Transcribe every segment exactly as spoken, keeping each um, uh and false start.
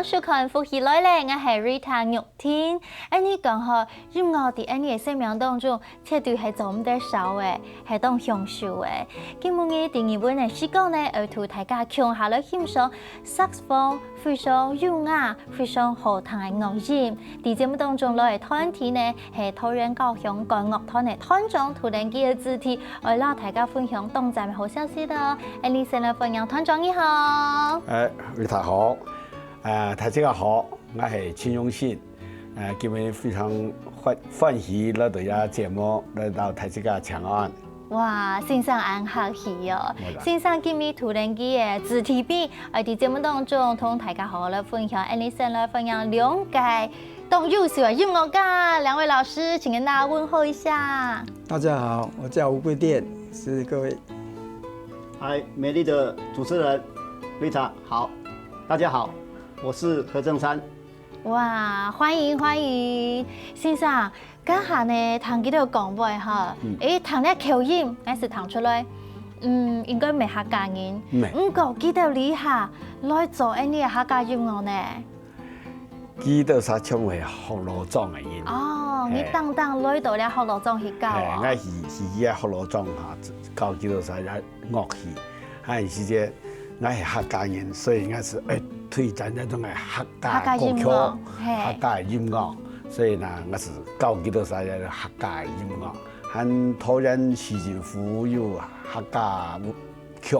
收看《福氣來了》，𠊎係Rita玉婷。恁呢講吼，音樂在恁呢个生命當中，絕對係做毋得少个，係當享受个。今晡日第二本个詩歌呢，愛同大家共下來欣賞saxophone非常優雅、非常好聽个樂音。在節目當中來个團體呢，係桃園高雄管樂團个團長，同𠊎个子弟，愛摎大家分享當讚个好消息哦。恁呢先來歡迎團長，你好。哎，Rita好。啊，大家好，𠊎係陳永信。啊，今日非常歡歡喜來到這節目，來到大家請安。哇，先生恁客氣哦！無啦。先生今日同𠊎个子弟兵，愛在節目當中同大家好好來分享，恁呢先來歡迎兩个當優秀个音樂家，兩位老師，請跟大家問候一下。大家好，我叫吳貴殿，是各位嗨，美麗的主持人Rita好，大家好，我是何正山。哇，歡迎歡迎，先生，這下呢聽佢兜講話吼，誒，聽這口音，𠊎係聽出來，嗯，應該毋係客家人。毋係。毋過佢兜這下來做恁呢个客家音樂呢。佢兜儕全部係學老莊个人。哦，你嘿。當當來到這學老莊去教嘿，哦。𠊎去去个學老莊哈，教佢兜儕樂器。還有時節，𠊎係客家人，所以𠊎係愛推展這種个客家客家音樂歌曲，嘿。客家音樂。所以呢，𠊎係教佢兜儕个客家音樂。還桃園市政府有客家曲，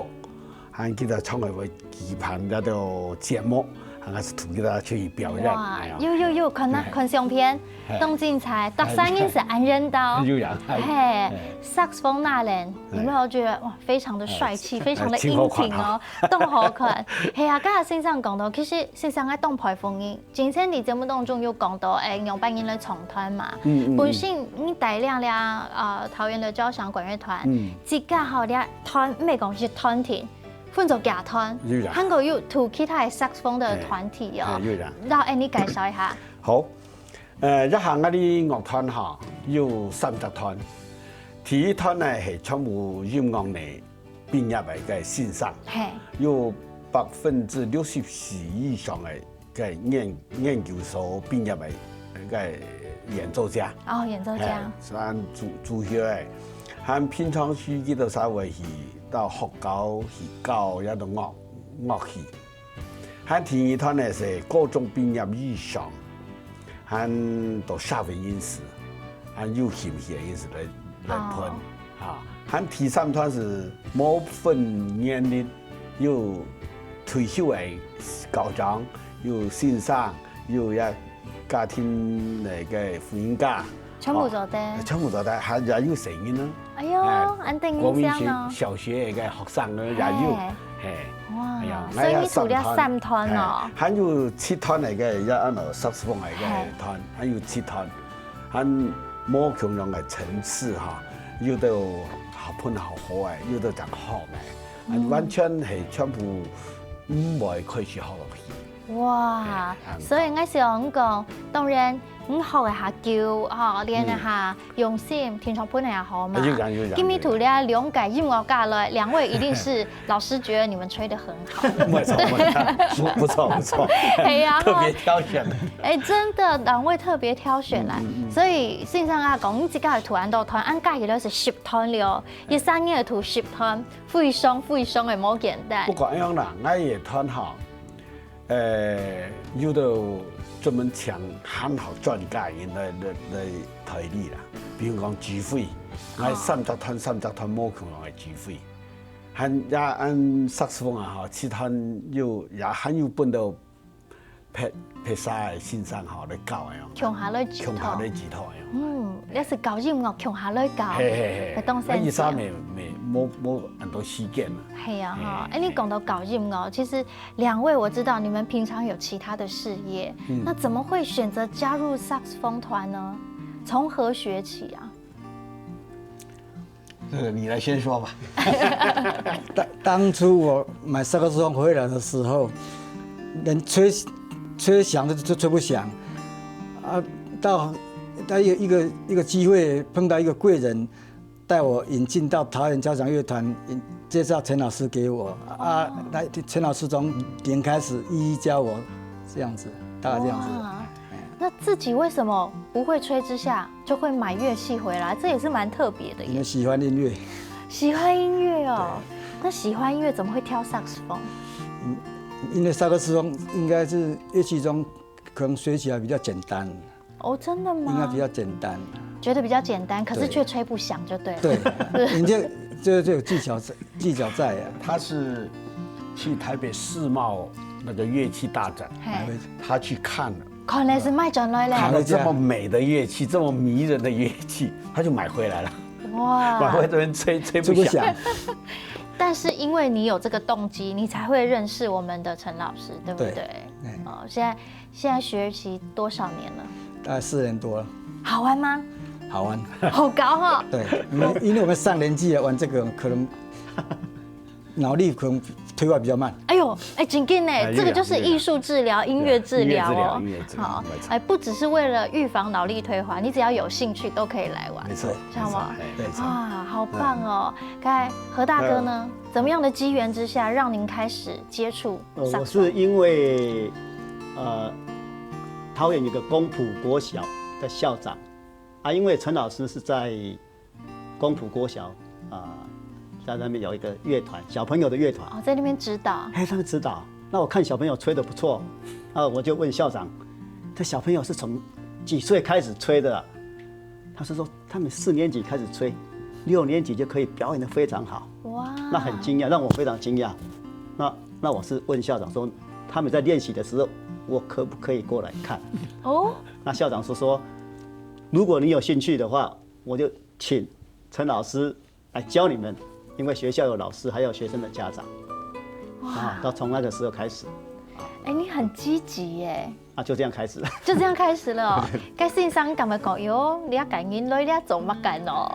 還佢兜常會舉辦這兜節目，還𠊎係同佢兜出去表演。哇哎呀，有有有，看那嘿。看相片，嘿。當精彩，逐儕人係恁緣投。有影。嘿，saxophone那人，有沒有覺得哇，非常的帥氣，非常的英挺哦，當好看。係啊，剛才先生講到，其實先生𠊎當佩服你，之前你節目當中有講到，誒，仰般人來創團嘛。嗯嗯嗯。本身你帶領了呃桃園的交響管樂團，嗯。自家吼這團，毋係講係團體，分做幾團，有啦。還過有同其他的saxophone的團體哦哎，有啦。摎𠊎你介紹一下。好，呃，這下𠊎个樂團哈，有三隻團。第一團呢係全部音樂系畢業个个先生，嘿，有百分之六十四以上个个研研究所畢業个个演奏家。哦，演奏家，嘿，算主主修个，還平常時佢兜儕會去到學校去教這種樂樂器。還第二團呢係高中畢業以上，還到社會人士，還有興趣个人士來來分。哦。啊，還第三團係無分年齡，有退休个校長，有先生，有也家庭个个婦人家，全部做得。哦，全部做得，還也有細人啊。哎喲，哎恁得人國民惜哦。學小學个學生呢也有，嘿。嘿。哇哎呀，所以你除了三團哦。哎，還有七團个个，也安到saxophone个个團，還有七團，還無共樣个層次哈，有兜學分好好个，有兜正好个，嗯。完全係全部毋會開始學樂器。哇，嘿，所以𠊎想講，當然，你學个較久，吼，練个較用心，平常本來也好嘛。有影有影今日除了兩个音樂家來，兩位一定是老師覺得你們吹得很好。不錯不錯不不錯不錯，哎呀，特別挑選。哎，真的，兩位特別挑選來。嗯嗯嗯。所以先生啊講，你自家个團到團，恁加起來係十團了，一三年个團十團，非常非常个無簡單不。管樣啦，𠊎个團哈，呃，有兜專門請很好專家人來來來代理啦。比如講指揮，𠊎三隻團三隻團無共樣个指揮，還也恁saxophone啊吼，七團有也還有分到別別儕个先生吼來教个樣。共下來指導。共下來指導个樣。嗯，也是搞音樂共下來搞，嘿嘿嘿，會當那一下生沒沒無無很多時間啊。係啊哈，嘿哎，你講到搞音樂，其實兩位我知道你們平常有其他的事業，嗯那怎麼會選擇加入saxophone團呢？從何學起啊？這個你來先說吧。當當初我買薩克斯風回來的時候，連吹吹響都都吹不響，啊，到到一个一个一个机会碰到一个贵人，带我引进到桃园交响乐团，介绍陈老师给我啊，那陈老师从零开始一一教我，这样子，大概这样子。哇，那自己为什么不会吹之下就会买乐器回来？这也是蛮特别的耶。因为喜欢音乐。喜欢音乐哦，那喜欢音乐怎么会挑萨克斯风？因为萨克斯风应该是乐器中可能学起来比较简单，哦，真的吗？应该比较简单。觉得比较简单，可是对却吹不响，就对了。对，你这这这有技巧在，技巧在啊。他是去台北世贸那个乐器大展，嘿，他去看了，可能是卖转来看了。了这么美的乐器，这么迷人的乐器，他就买回来了，买回哇！这边吹吹吹不不响。响，但是因为你有这个动机，你才会认识我们的陈老师，对不对？对哎哦，现在现在学习多少年了？大概四年多了。好玩吗？好玩。好高哈！对，因为因为我们上年纪了，玩这个可能脑力可能退化比较慢。哎呦，哎，紧紧呢，哎这个就是艺术治疗、音乐治疗哦。音乐治疗音乐治疗好没，错哎，不只是为了预防脑力退化，你只要有兴趣都可以来玩，没错，知道吗？没错对，啊，好棒哦！该何大哥呢？怎么样的机缘之下，让您开始接触呃，萨克斯我是因为呃，桃园有个公埔国小的校长啊，因为陈老师是在公埔国小啊、在那边有一个乐团，小朋友的乐团，哦，在那边指导，哎，他们指导。那我看小朋友吹得不错，啊，我就问校长，这小朋友是从几岁开始吹的啊？他是说他们四年级开始吹，六年级就可以表演得非常好。哇，那很惊讶，让我非常惊讶。那那我是问校长说，他们在练习的时候，我可不可以过来看？哦，那校长说说，如果你有兴趣的话，我就请陈老师来教你们，因为学校有老师，还有学生的家长。啊，到从那个时候开始，哎，你很积极耶，啊，就这样开始。就这样开始了哦。该先生敢会讲哟，你要赶紧来，你要做么干哦？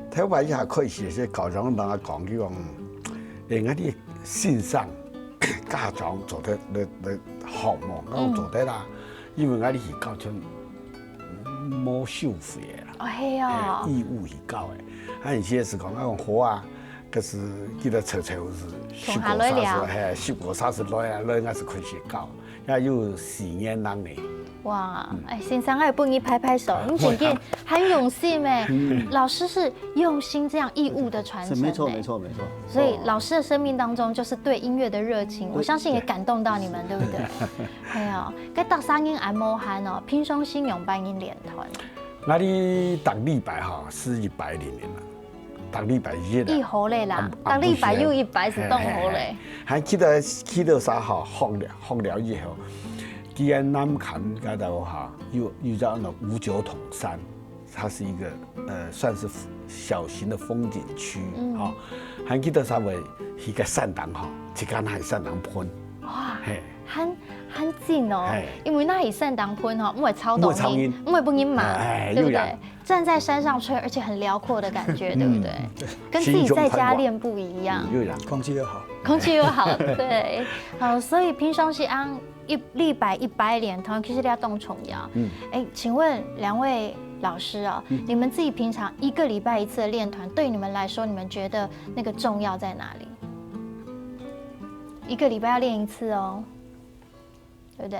頭擺一下開始係校長同我講，佢講，誒，𠊎兜先生家長做得來來學無？我講做得啦，因為𠊎兜係教就無收費个啦，哦，係哦，義務去教个。啊，有些係講，我講好啊，可是記得常常係十同下來聊個三十，嘿，十個三十來啊，來𠊎係開始教，也有四年零呢。哇，哎，先生，还有不你拍拍手，你今天很用心哎，老师是用心这样义务的传承，是没错，没。错，没错。所以老师的生命当中，就是对音乐的热情，我相信也感动到你们，对不对？哎呀，该大三音按摩班哦，平常时仰般个练团？𠊎兜逐禮拜吼，係一擺練練啦，逐禮拜日啊。一好嘞啦，啊逐禮拜又一擺係當好嘞。還記得記得啥吼，學了學了以後，既然南崁該度哈，有有叫那五九桶山，它是一个呃算是小型的风景区哈，還記得稍微一个山頂哈，一个那山頂噴，哇，嘿。很很近哦哎，因为那里山顶喷哈，不会超到不会超音不会不音嘛，哎对不对又然？站在山上吹，而且很辽阔的感觉，对不对？跟自己在家练不一样。有人空气又好。空气又好，对，好，所以平常时按一禮拜一擺練團，其實你要動重要。嗯，哎，請問兩位老師啊，你們自己平常一個禮拜一次的練團，對你們來說，你們覺得那個重要在哪裡？一個禮拜要練一次哦，對不對？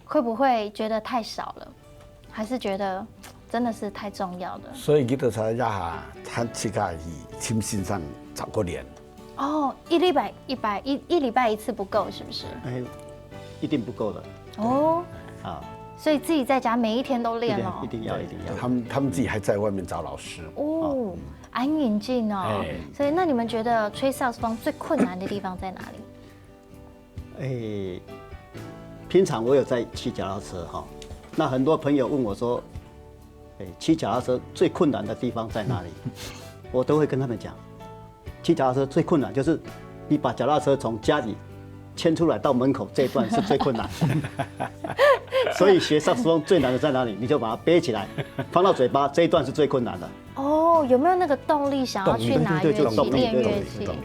會不會覺得太少了？還是覺得真的是太重要的？所以佢就在這下，他自家去尋先生找个練。哦，一禮拜一擺一一禮拜一次不夠，是不是？哎，一定不夠的哦，啊，所以自己在家每一天都一練哦定一。定要一定要。他们他们自己还在外面找老师。哦，很認真哦。哎所以那你們覺得吹薩克斯風最困難的地方在哪裡？哎，平常我有在騎腳踏车哈，那很多朋友问我说，哎，骑脚踏车最困难的地方在哪里？我都会跟他们讲，骑脚踏车最困难就是你把脚踏车从家里牵出来到门口这一段是最困难。所以学萨克斯风最难的在哪里？你就把它背起来，放到嘴巴，这一段是最困难的。哦，有沒有那個動力想要去拿樂器、對對對，這種動力，練樂對對器對。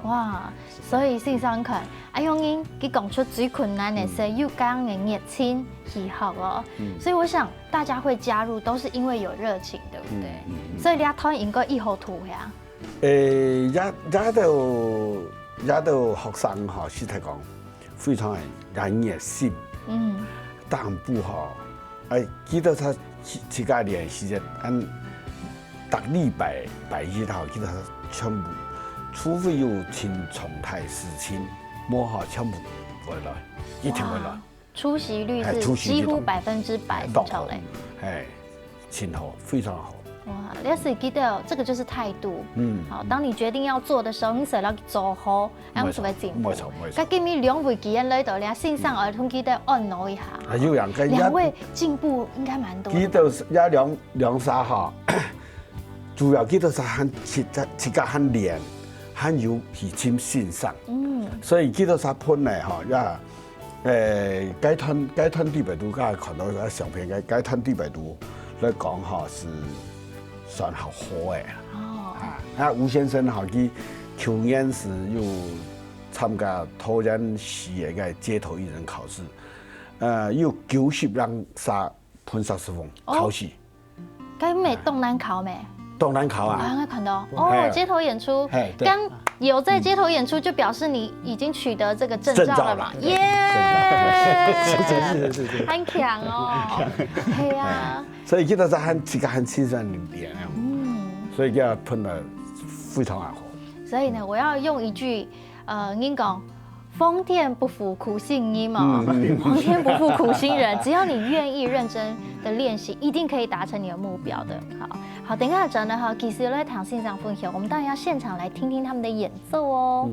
哇，所以先生看，哎，用音佢講出最困難的係有講个熱情去學哦。所以我想大家會加入都是因為有熱情，對不對？所以你要團應該一好土呀。誒，也也都也都學生吼，實在講非常个也熱心。嗯，當不好，哎，佢兜儕自自家練習个，俺逐禮拜拜一吼，佢兜儕全部，除非有盡重大事情，無吼全部會來，一定會來。哇，出席率是幾乎百分之百，當好，哎，盡好，非常好。哇，了解佢兜，這個就是態度。嗯，好，當你決定要做的時候，你就愛做好， 恁樣就會進步。無錯，無錯。該今日兩位既然來到了，先生愛同佢兜安慰一下。啊，有影，該兩位進步應該蠻多的吧？佢兜也兩兩儕吼，主要佢兜儕還自家自家還練，還有去尋先生。嗯，所以佢兜儕本來吼，也，誒，該團該團裡背肚，剛才看到該相片，該該團裡背肚來講吼，係算較好个。哦，啊，啊，吳先生吼，佢舊年係有 參加桃園市个街頭藝人考試，呃，有九十人儕歕薩克斯風考試。該毋係當難考咩？當難考啊！啊，𠊎看到哦，街頭演出，嘿，對，剛有在街頭演出，就表示你已經取得這個證照了嘛，耶！是是是是是，很強哦，對啊。所以佢兜係還自家還親身練啊，嗯，所以佢兜歕得非常好。所以呢，我要用一句 呃，人講，皇天不負苦心人嘛，皇天不負苦心人，只要你願意認真的練習，一定可以達成你的目標的。好，好，等一下轉來哈，繼續來聽先生分享，我們當然要現場來聽聽他們的演奏哦。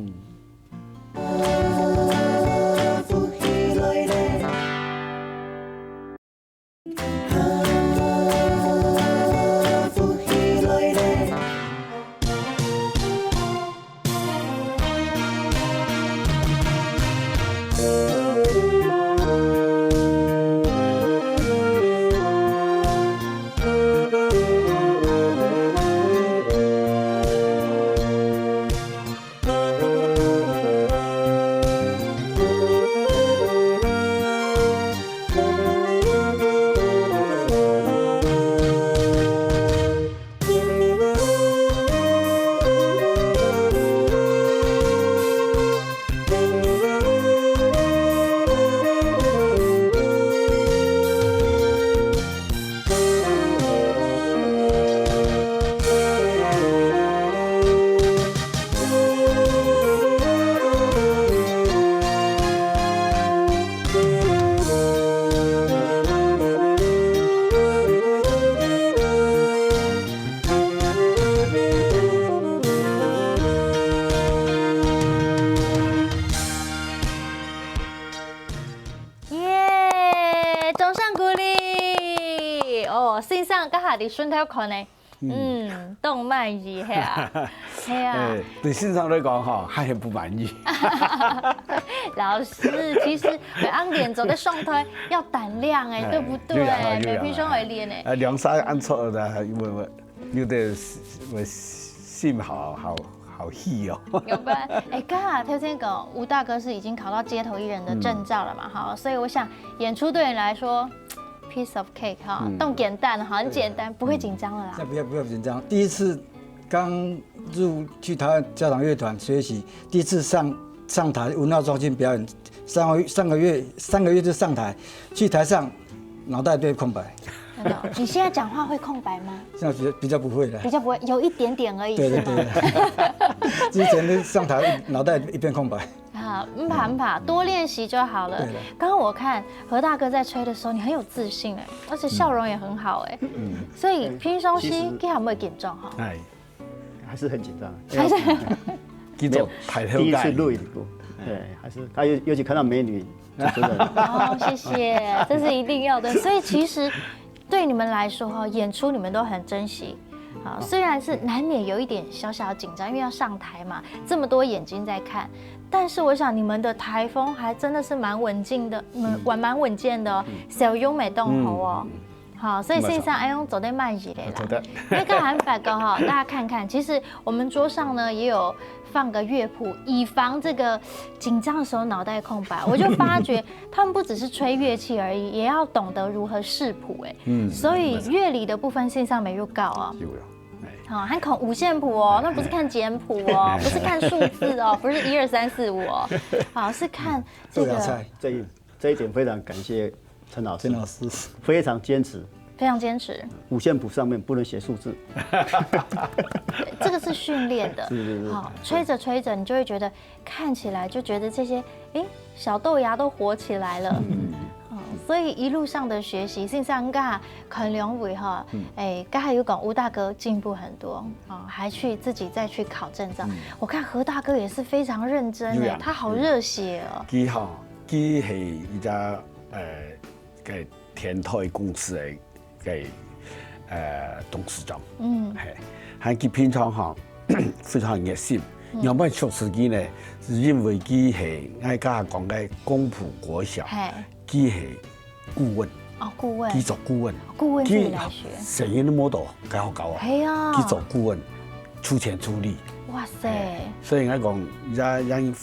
耶！掌聲鼓勵！哦，先生，這下在脣頭看呢，嗯，當滿意，係啊，係啊。誒，對先生來講吼，還很不滿意。老師，其實會恁樣做得上台，要膽量誒，對不對？有影啊，有影啊。平常會練誒。呃，兩三按錯的，因為我 有點會心好好好氣哦。有關，誒，剛好頭先講吳大哥是已經考到街頭藝人的證照了嘛，哈，所以我想演出對你來說，piece of cake 哈，當簡單哈，很簡單，不會緊張了啦。那不要不要緊張，第一次剛入去台灣交響樂團學習，第一次上上台文化中心表演，三个三个月三个月就上台，去台上腦袋一片空白。真的哦，你現在講話會空白嗎？現在比較比較不會了。比較不會，有一點點而已，對對對，是嗎？之前上台腦袋一片空白。啊，毋怕毋怕，多練習就好了。對了。剛剛我看何大哥在吹的時候，你很有自信哎，而且笑容也很好哎，嗯，所以平常時其實你還會緊張哈？哎，還是很緊張，還是去做排頭第一次錄影，對，還是他尤尤其看到美女，就真的哦，謝謝，這是一定要的。所以其實對你們來說哈，演出你們都很珍惜。啊，雖然是難免有一點小小的緊張，因為要上台嘛，這麼多眼睛在看，但是我想你們的台風還真的是蠻穩健的，嗯，還蠻穩健的哦，小優美動喉哦。好，所以先生愛用做得慢一點啦。好的。因為剛才發哥哈，大家看看，其實我們桌上呢也有放個樂譜，以防這個緊張的時候腦袋空白。我就發覺他們不只是吹樂器而已，也要懂得如何視譜，哎，嗯，所以樂理的部分線上沒有夠哦。有了，哎，好，還看五線譜哦，那不是看簡譜哦，不是看數字哦，不是一二三四五哦，好，是看這個。豆芽菜。这一点非常感谢陈老师，陈老师，非常坚持。非常坚持。五线谱上面不能写数字，这个是训练的，是是是好，吹着吹着，你就会觉得看起来就觉得这些，哎，小豆芽都活起来了。嗯，所以一路上的学习，先生啊，看两位哈，哎，刚才有讲吴大哥进步很多啊，还去自己再去考证照。我看何大哥也是非常认真哎，有呀他好热血哦。佢吼，佢係一家呃个天台公司个个呃董事长，嗯，嘿，还佢平常哈非常热心。仰般熟识佢呢？是因为佢係我刚刚讲个公埔国小，嘿，佢係顾问，哦，顾问，佢做顾问，顾问自己来学。声音都冇到，该好搞啊。哎呀，佢做顾问，出钱出力，哇塞，所以我讲，也也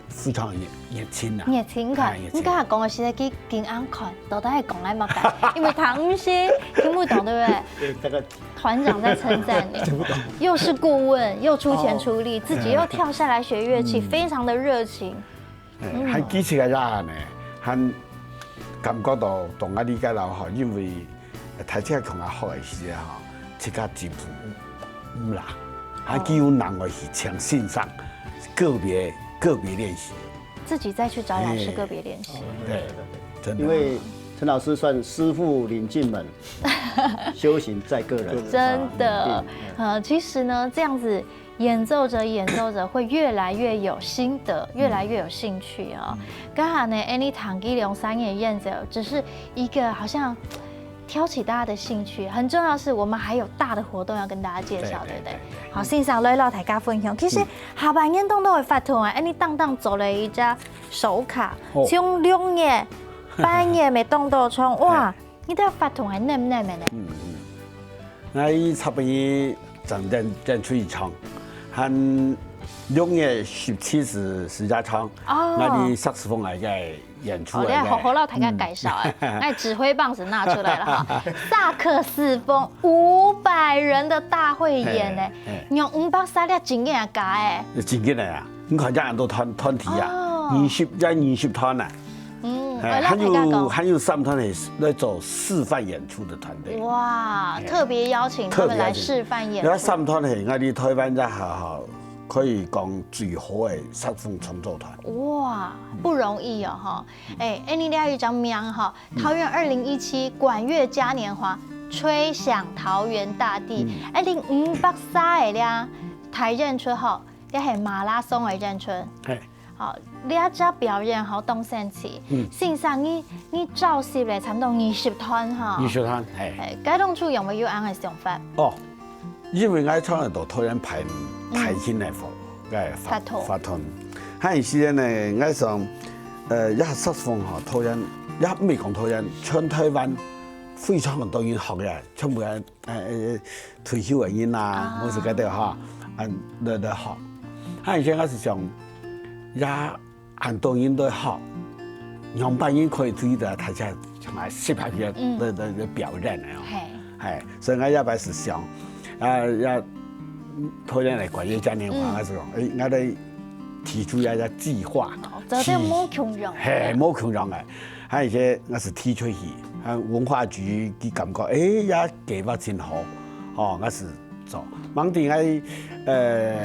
非常热热情啊。热情看哎，热情你刚才讲的是在给金安看，到底系讲来么个？因为唐诗听不懂，对不对？对，大概团长在称赞你，又是顾问，又出钱出力，自己又跳下来学乐器，非常的热情。哎，还支持个人呢，还感觉到同阿里个老好，因为大家同学好个时候哈，自家进步毋啦，还佢有能力去请先生个别个别练习。自己再去找老师个别练习。对，真的。因为陈老师算师父领进门，修行在个人。真的，呃，其实呢，这样子演奏着演奏着，会越来越有心得，越来越有兴趣哦。刚好呢，Annie 唐吉龙三眼燕子只是一个好像挑起大家的兴趣，很重要的是我们还有大的活动要跟大家介绍，对对不对对对？好，先生来老大家分享，其实下半年当中的活动啊，Annie 当当做了一张手卡，哦从六月、八月没动到冲，哇，你的活动还嫩嫩的呢。嗯，嗯。那一差不多正正正出一场，还六月十七是私家场，哦那你萨克斯风来个演出好，来个。来好好让大家介绍啊，那指挥棒子拿出来了哈，萨克斯风五百人的大会演呢嘿嘿，用五百三粒真个假哎，真个啊，你看这样多团团体啊，哦二十要二十团啊。嗯，哎，我让还有大家讲，还有三团也是在做示范演出的团队。哇，特别邀请他们来示范演出，那三团嘿，我哋台湾在好好可以讲最好的萨克斯风创作团。哇，不容易哦哈。哎，哎，你了一张名哈，桃园二零一七管乐嘉年华，吹响桃园大地，哎，零五百三个了，台演出哈，也系马拉松的演出。嘿，好，你这表演好当神奇。嗯先生，你你招集了差不多二十团哈。艺术团，嘿。哎，该当初有没有恁个想法？哦，因为我从来都讨厌排排练个活，个发痛发痛。还有时间呢，我想，呃，也萨克斯风哈，讨厌，也毋系讲讨厌，全台湾非常多人学个，全部个呃退休个人啊，或是个对哈，啊，来来学。还有以前我是想，也 恁多人都好，两百人可以推的，大家像来适合个嗯的的的表演的哦。嘿，哎，所以我也开始想，啊，要讨厌来管乐嘉年华，嗯还是讲，哎，我来提出一个计划，哦，这个无共样。嘿，无共样个，还有一些那是提出去，啊，文化局佢感觉，哎，也计划真好，哦，那是做。忙定哎，呃，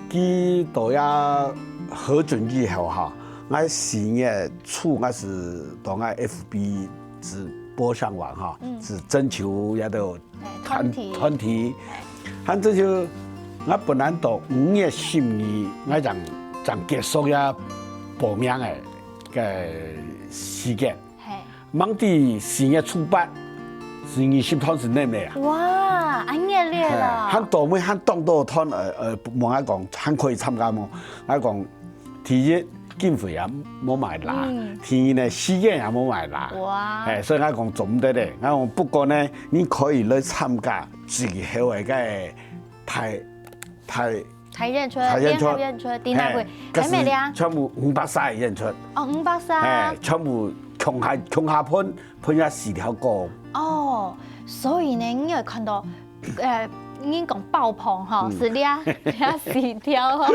佢都要核准以后哈，我四月初我是到我FB直播上网哈，嗯是征求也都哎团体团体，还征求我本来到五月十二，我正正结束也报名个个时间。嘿，忙地四月初八，是二十团是恁个啊。哇，恁热烈哎，了。還到尾還當多團，呃呃，問我講，還可以參加無？我講，第一，經費也無買啦，嗯第二呢，時間也無買啦。哇，哎，所以我講做毋得咧。我講不過呢，你可以來參加最後个个大大台演出，大演出台演出，第哪位哎？还没咧啊？全部五百三个演出，哦，五百三哎。，全部共下共下分分下四條歌。哦，所以呢，你有看到，呃，人講爆棚吼，嗯。係這，這四條吼。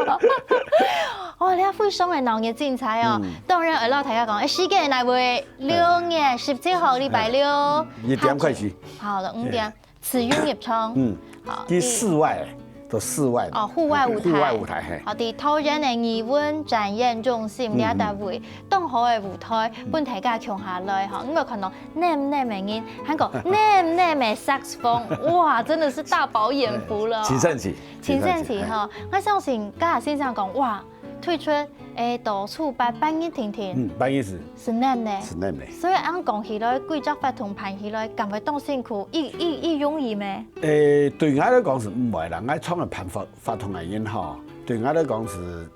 哇，這非常个鬧熱精彩哦。嗯。當然，愛摎大家講，欸，時間哪位？六月十七號，禮拜六。嗯。一點開始。好了，五點。對。自由入場。嗯。好，佢室外，都室外。哦，戶外舞台。戶外舞台，嘿。好，在桃園个藝文展演中心，嗯，這搭位，當好个舞台，嗯。分大家共下來吼。你有看到 淰淰个人，還有淰淰个saxophone，哇，真的是大飽眼福了哦。真神奇，真神奇吼。真神奇，嘿。𠊎相信，頭先先生講，哇，推出，欸，到初八，半日定定，嗯，半日係。係淰个。係淰个。所以恁講起來，幾隻活動辦起來，敢會當辛苦，一，一，一容易咩？欸，對𠊎來講係毋會啦，𠊎創个辦法，活動个人吼，對𠊎來講係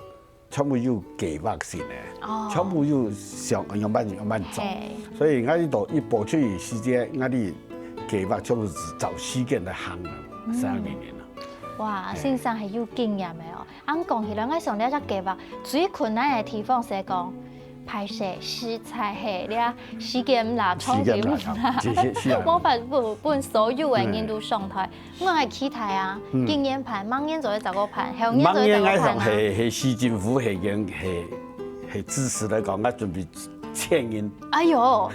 全部有計畫性个，哦。全部有想仰般仰般做。嘿。所以𠊎這兜一播出去時間，𠊎這計畫全部係照時間來行个，嗯。三年了。哇，嘿。先生係有經驗个哦。恁講起來，𠊎想這隻計畫最困難个地方係講，歹勢，實在係這時間毋罅，時間毋罅，場地毋罅，這些需要。無法度分所有个人都上台。嗯。 𠊎个期待啊，嗯。今年辦，明年就會再過辦，後年就會再過辦啊。明年𠊎想係，係市政府係，係，係支持來講，𠊎準備千人。哎喲，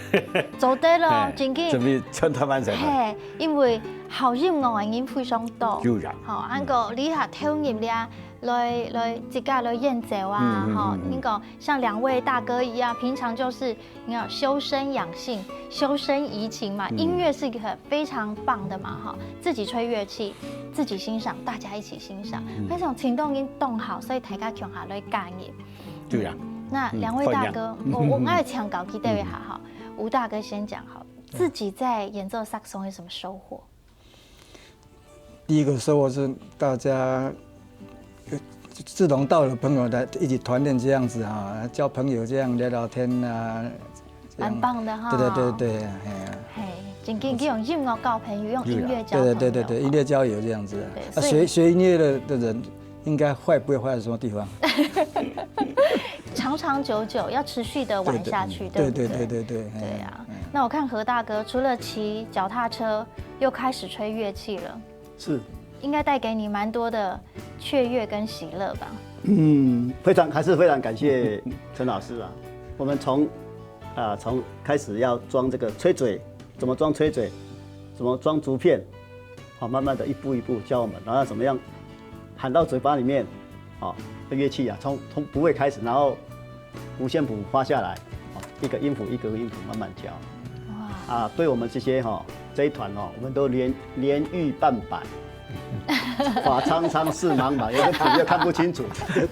做得咯，嘿，正經。準備全台灣尞。嘿，因為好音樂个人非常多。有影。吼，嗯。恁樣你還投入了，來，來自家來演奏啊，嗯，嗯，吼，嗯，嗯。恁樣像兩位大哥一樣，平常就是 你看，修身養性、修身怡情嘛，嗯。音樂是一個非常棒的嘛，哈，自己吹樂器，自己欣賞，大家一起欣賞。嗯。那種情動音動好，所以大家共下來加入。對啊。那兩位大哥，嗯，我，我，嗯，嗯，嗯。我愛請教佢等一下哈，嗯。吳大哥先講好，嗯。自己在演奏萨克斯风有什麼收穫？ 第一個收穫是大家，呃，志同道合的朋友來一起團練這樣子哈，交朋友這樣聊聊天啊，這樣。蠻棒的哈。對對對對，哎呀。嘿，正經，用音樂交朋友，用音樂交朋友。對啊。對對對對對，音樂交友這樣子啊。對，啊，所以學，學音樂的，的人應該壞不會壞在什麼地方？長長久久，要持續地玩下去，對，對不對？對對對对对，哎呀，对啊，哎呀。那我看何大哥除了騎脚踏车，又开始吹乐器了。 是。应该带给你蛮多的雀跃跟喜乐吧？嗯，非常，还是非常感谢陈老师啊。我们从，啊，从开始要装这个吹嘴，怎么装吹嘴，怎么装竹片，好，慢慢地一步一步教我们，然后怎么样喊到嘴巴里面，好，乐器啊，从，从不会开始，然后五线谱画下来，好，一个音符一个音符慢慢教。哇。啊，对我们这些，哈，这一团，哈，我们都连，连遇半百，法苍苍，世茫茫，有的谱又看不清楚。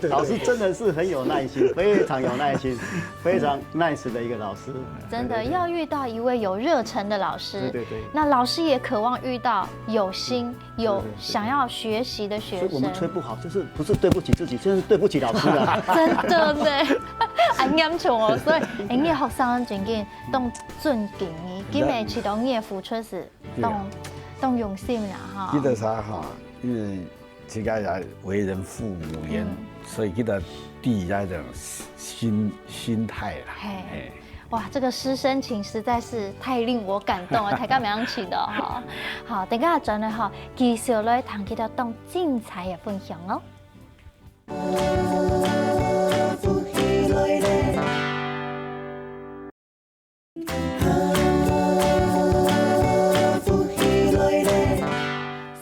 老师真的是很有耐心，非常有耐心，非常nice的一个老师。真的，要遇到一位有热忱的老师，对对对。那老师也渴望遇到有心、有，对对对，想要学习的学生。所以我们吹不好，就是不是对不起自己，就是对不起老师啊。真的呢，恁严重哦。所以，哎，你的学生正经当尊敬你，今日知道你的付出是 对啊。当，当用心啦，哈。记得啥哈？因为自家也为人父母也，嗯。所以记得第一那种心，心态啦。嘿。嘿。哇，这个师生情实在是太令我感动了，大家蛮想去的哈。好，等下转来哈，继续来听其他当精彩的分享哦。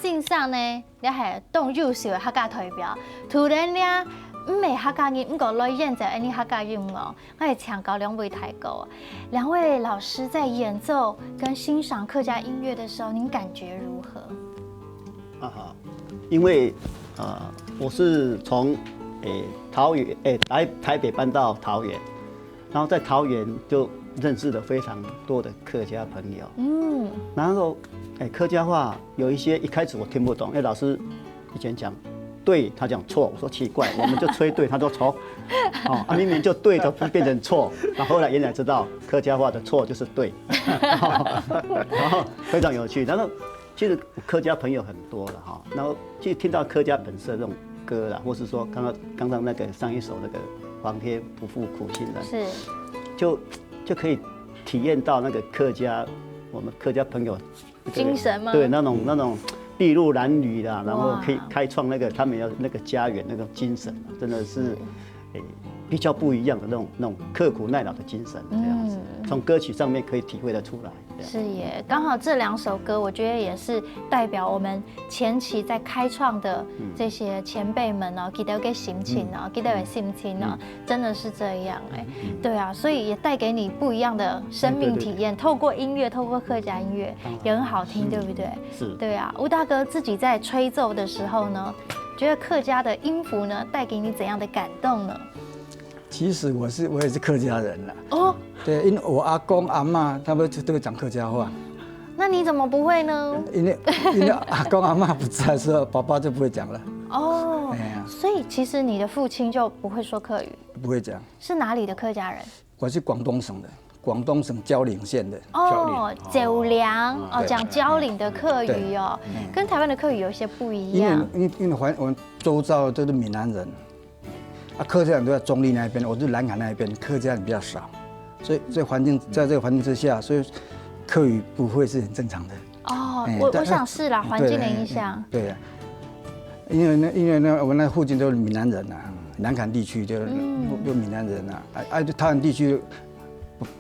先生呢，也係當優秀个客家代表。突然呢，毋係客家人，毋過來演奏恁呢客家音樂，𠊎也請教兩位大哥，兩位老師在演奏跟欣賞客家音樂的時候，您感覺如何？啊哈，因为，呃，我是从，诶，桃园，诶，来台北搬到桃园， 然后在桃园就认识了非常多的客家朋友。嗯。然后，哎，客家话有一些一开始我听不懂，因为老师以前讲对，他讲错，我说奇怪，我们就吹对，他说错。哦，啊，明明就对的，不变成错。那后来原来知道客家话的错就是对。然后非常有趣。然后其实客家朋友很多了哈，然后其实听到客家本色这种歌啦，或是说刚刚，刚刚那个上一首那个皇天不负苦心人，是。就，就可以体验到那个客家，我们客家朋友这个精神吗？对，那种，嗯。那种筚路蓝缕啦，然后可以哇开创那个他们要那个家园那个精神啊，真的是，诶，比较不一样的那种那种刻苦耐劳的精神这样子。嗯。从歌曲上面可以体会得出来。这样。是耶，刚好这两首歌，我觉得也是代表我们前期在开创的这些前辈们哦，给到个心情哦，给到个心情哦，真的是这样哎。对啊，所以也带给你不一样的生命体验，透过音乐，透过客家音乐，也很好听，对不对？是。对啊，吴大哥自己在吹奏的时候呢，觉得客家的音符呢，带给你怎样的感动呢？其实我是我也是客家人啦，哦，对，因为我阿公阿妈他们都会讲客家话，那你怎么不会呢？因为因为阿公阿妈不在的时候，爸爸就不会讲了。哦哎呀，所以其实你的父亲就不会说客语，不会讲。是哪里的客家人？我是广东省的，广东省蕉岭县的。哦，蕉岭哦，对讲蕉岭的客语哦，跟台湾的客语有一些不一因为样。因为因为环我们周遭都是闽南人，啊，客家人都在中立那一边，我是南港那一边，客家人比较少，所以所以环境在这个环境之下，所以客语不会是很正常的。哦哎，但我我想是啦，环境的影响。对呀，因为那因为那我们那附近都是闽南人啊，南港地区就是都闽南人啊，啊啊，就桃园地区，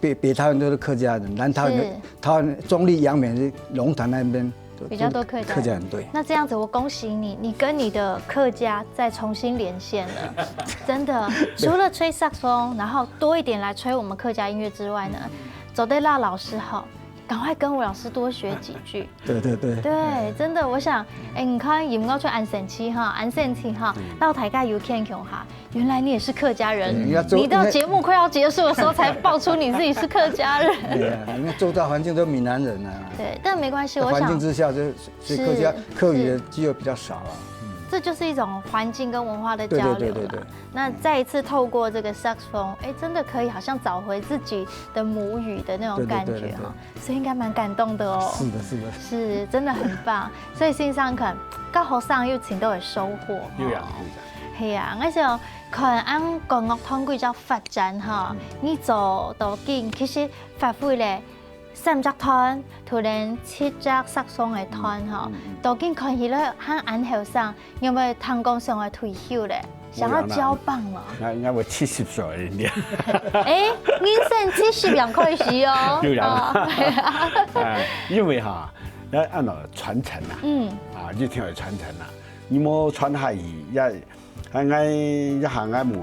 北北桃园都是客家人，南桃园是桃园中立、杨梅、龙潭那边比较多客家人客家人对。那这样子，我恭喜你，你跟你的客家再重新连线了，真的。除了吹萨克斯风，然后多一点来吹我们客家音乐之外呢，走对辣老师哈，赶快跟吴老师多学几句。对对对，对，真的，我想，哎，你看音乐出恁神奇哈，恁神奇哈，让大家有看看哈，原来你也是客家人。对，应该做你到节目快要结束的时候才爆出你自己是客家人。对啊，因为周遭环境都是闽南人啊，对，但没关系，我环境想之下就所以客家是客语的机会比较少啊。这就是一种环境跟文化的对交流啦。对对对对。那再一次透过这个萨克斯风，哎，真的可以好像找回自己的母语的那种对对感觉对对哈，所以应该蛮感动的哦。是的，是的。是，真的很棒。所以先生看，教學生有真多个收获。有呀，哦有呀。系啊，我想看恁管樂團个發展哈，你做到今其实發揮咧三隻團，同埋七隻薩克斯个團哈，到今看起來還恁後生，有無聽講想要退休咧？想要交棒了？那应该我七十岁了，哎，人生七十年開始哦。有啦哦哎，因为哈，要按照传承啊，嗯，啊，一定要有传承啊。你莫传下去，也，啊，俺一下俺妹，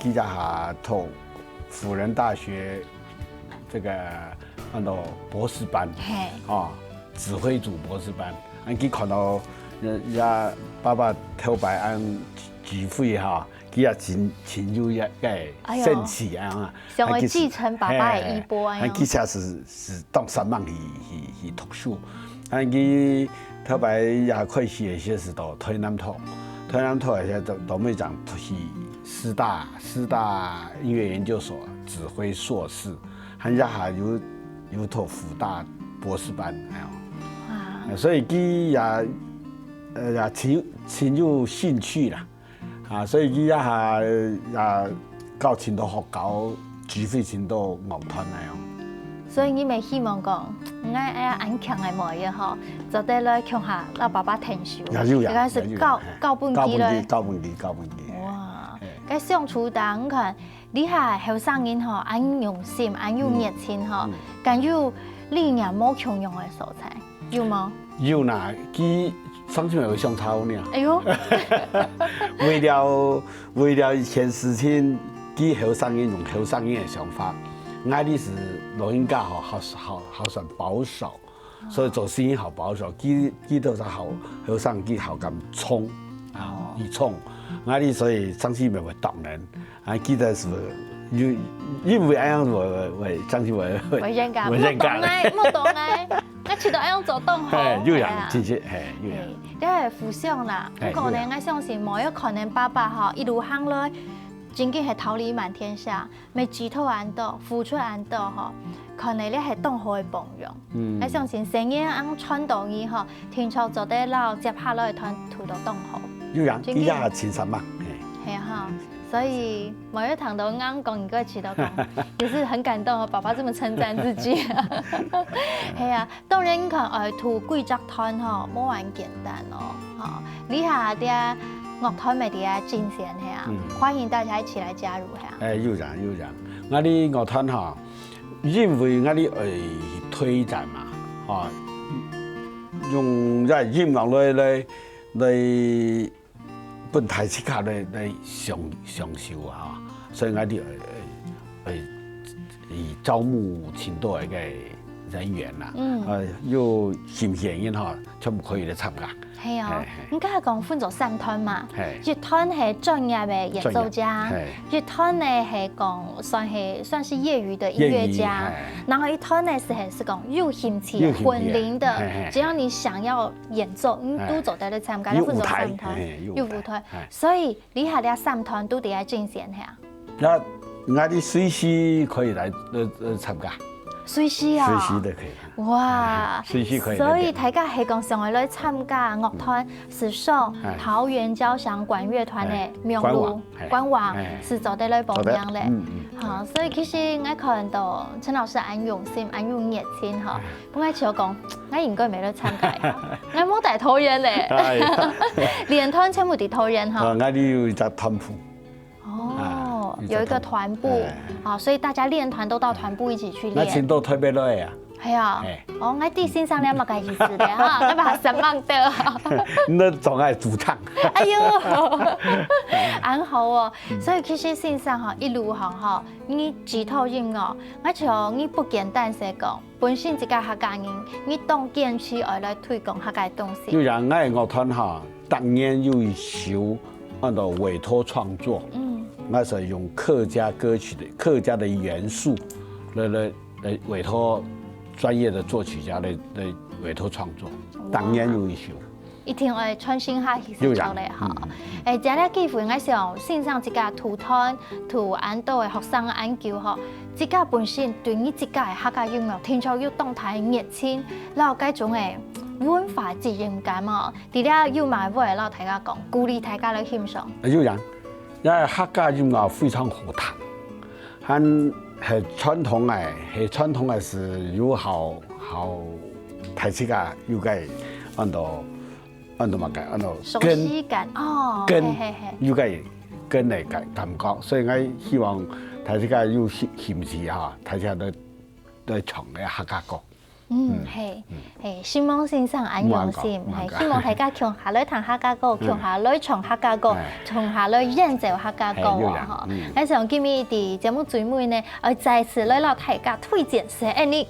佢一下讀辅仁大学这个按照博士班，嘿，啊，指挥组博士班，俺佢看到，呃，也爸爸头擺俺指挥哈，佢也真真有一个哎呦兴趣啊。想要继承爸爸的衣钵啊。佢其实是是当煞猛去去去读书，俺佢头擺也開始个時到台南讀，台南讀个時到到尾正去师大师大音乐研究所指挥硕士，還一下有有讀輔大博士班，哎呦。哇，所以佢也呃也真有真有兴趣啦，啊，所以佢也也教真多學校，指揮真多樂團那样。所以你也希望講，你愛愛恁強个妹仔吼，做得來共下摎爸爸𢯭手，也有呀，應該是也有呀教嘿教分佢咧教分佢，。教分佢，教分佢。哇，該相處當你看，這下後生人吼，恁用心，恁有熱情吼嗯，敢有理念無共樣个所在，有無？有啦，佢上次有相差呢。哎呦，為了為了一件事情，佢後生人用後生人个想法，𠊎俚係老人家吼，好好好算保守，所以做事情好保守。佢佢都係好後生，佢好敢衝啊，佢衝。𠊎俚所以上次咪會當然，啊，記得係有因為恁樣會會上次會會冤家，會冤家莫懂哎，莫懂哎，那去到愛用走動吼嘿，，有影哎呀，真係嘿有影。嘿，這係互相啦。嘿不過呢有影，𠊎相信每一個可能爸爸吼，一路行來，真經係桃李滿天下，乜知道恁多，付出恁多吼，可能你係當好个榜樣。嗯，𠊎相信生意恁傳到你吼，定著做得摎接下來个團體都當好。有影，真的佢也真煞猛，嘿。係哈，所以，無有聽到𠊎講，你个祈禱講，也是很感動哦，爸爸這麼稱讚自己。係啊，當然你看，呃，渡歸隻團吼，無恁簡單哦，吼，這下這樂團乜在該進行係啊，嗯。歡迎大家一起來加入係啊。哎，有影，有影。𠊎俚樂團吼，因為𠊎俚愛推展嘛，吼，用這音樂來，來，來 分大自家來，來享，享受啊，所以𠊎俚，呃，呃，呃，以招募盡多个人員啦，嗯。呃，有興趣个人吼，全部可以來參加。係哦，係，係。你剛才講分做三團嘛，係。一團係專業个演奏家，專業，係。一團呢係講算係，算是業餘的音樂家，業餘，係。然後一團呢是，係，是講有興趣的，有興趣的，混齡的，係，係，係。只要你想要演奏，嗯，哎。都做得來參加，有舞台，你分做三團，哎，有舞台，有舞台。哎。所以這下這三團都在該進行係啊？那，𠊎俚隨時可以來，呃，呃，參加。隨時啊？隨時都可以。哇，隨時可以來。所以大家係講想要來參加樂團，嗯。係上哎。桃園交響管樂團个哎，網路，官網，哎，官網哎。係做得來報名咧。做得，嗯，嗯。好，所以其實𠊎看到陳老師恁用心，恁有熱情吼，哎。 本來就講，𠊎應該乜來參加一下，𠊎無在桃園咧。哎呀。連團全部在桃園吼。啊，𠊎俚有一隻團譜。哦，啊，有一隻團譜。有一個團部，哎。好，所以大家練團都到團部一起去練。𠊎請到台北來啊。係啊，哎。哦，𠊎知先生你麼个意思咧哈，𠊎把它想忘掉。你都總愛主唱。哎喲，恁好哦。嗯。所以其實先生哈，一路行哈，你指導音樂，𠊎想你不簡單係講， 本身自家客家人，你當堅持愛來推廣客家个東西。有影，𠊎个樂團哈，逐年有一首安到委託創作，嗯。𠊎係用客家歌曲个、客家个元素來、來、來委託專業个作曲家來、來委託創作，哇。逐年有一首。 一定愛傳承下去先做得吼。有影，嗯，嗯，嗯。誒，藉這機會，𠊎想先生自家渡團，渡恁多个學生恁久吼，自家本身對你自家个客家音樂，定著有當大个熱情，摎該種个文化責任感哦。在這有麼个話摎大家講，鼓勵大家來欣賞？有影，因為客家音樂非常好聽，還係傳統个，係傳統个係有好、好大自家有个安到 安到麼个，安到熟悉感，哦，根，嘿，嘿，嘿。有个根个感，感覺，所以𠊎希望大自家有興，興趣哈，大自家來，來唱个客家歌。嗯，嗯，嘿，嗯。嘿，承蒙先生恁用心，毋敢講，嘿，毋敢講。希望大家共下來聽客家歌，嗯。共下來唱客家歌，哎。共下來演奏客家歌哦，嘿，有影，吼。嗯。但是𠊎今日在節目最尾呢，愛再次來摎大家推薦係恁呢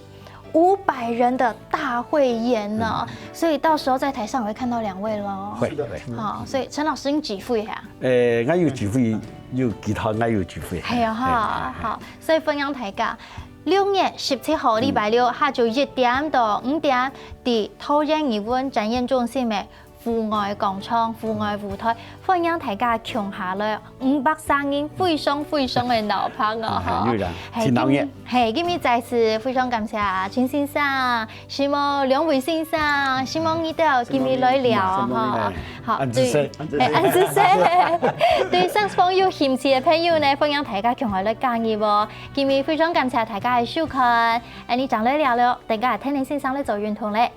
五百人的大匯演呢，嗯。所以到時候在台上會看到兩位咯。會，是的。會。好，所以陳老師，你指揮哈？誒，𠊎有指揮，有吉他，𠊎有指揮。係啊，哈，嘿，嘿，嘿。好，所以歡迎大家，六月十七號，嗯。禮拜六，下晝一點到五點，在桃園藝文展演中心个 戶外廣場、戶外舞台，歡迎大家共下來，五百儕人，非常非常个鬧熱哦，吼。哎，有影，嘿，真鬧熱。今，嘿，今日再次非常感謝陳先生，承蒙兩位先生，承蒙你兜今日來尞，承蒙你，吼。承蒙你。好，恁仔細。對，哎，恁仔細。對saxophone有興趣个朋友呢，歡迎大家共下來加入哦。今日非常感謝大家个收看，恁呢正來尞了，等下聽聽先生來做運動咧。